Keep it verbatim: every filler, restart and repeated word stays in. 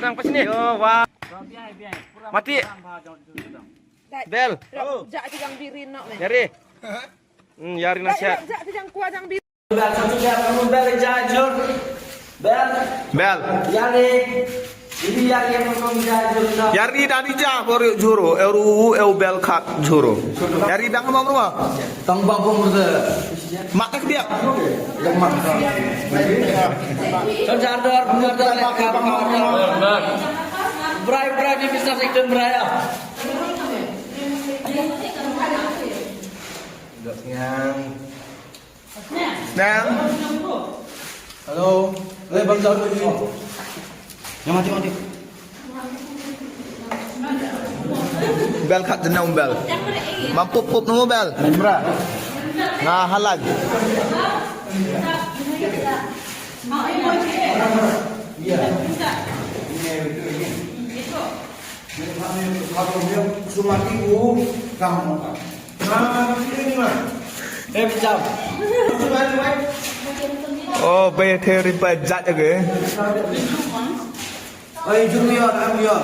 Tang pas sini. Yo, wah. Mati. Bel. Rap, jak ti jang birin nok, men. Yari. Hmm, yari na siat. Rap, jak ti jang kwa jang birin. Bel, satu bel, kamu bel, jajur. Bel. Bel. Yari. Ini yari yang kamu jajur, no. Yari dari ja, baru juru. Eru, eu bel kat juru. Yari dang mau rumah. Tang bang pun mesti. Mak tak dia. Yang mak. Jardor, jardor, jardor. Brai, brai di bisnes ikut brai, ya. Yang. Nang. Hello. Eh, bang jauh tu. Yang mati, mati. Bel kat jenam bel. Mampu pup nemu bel. Murah. Nah, halal. Oh, bay theri bay jat age. Oi, junior, I'm your.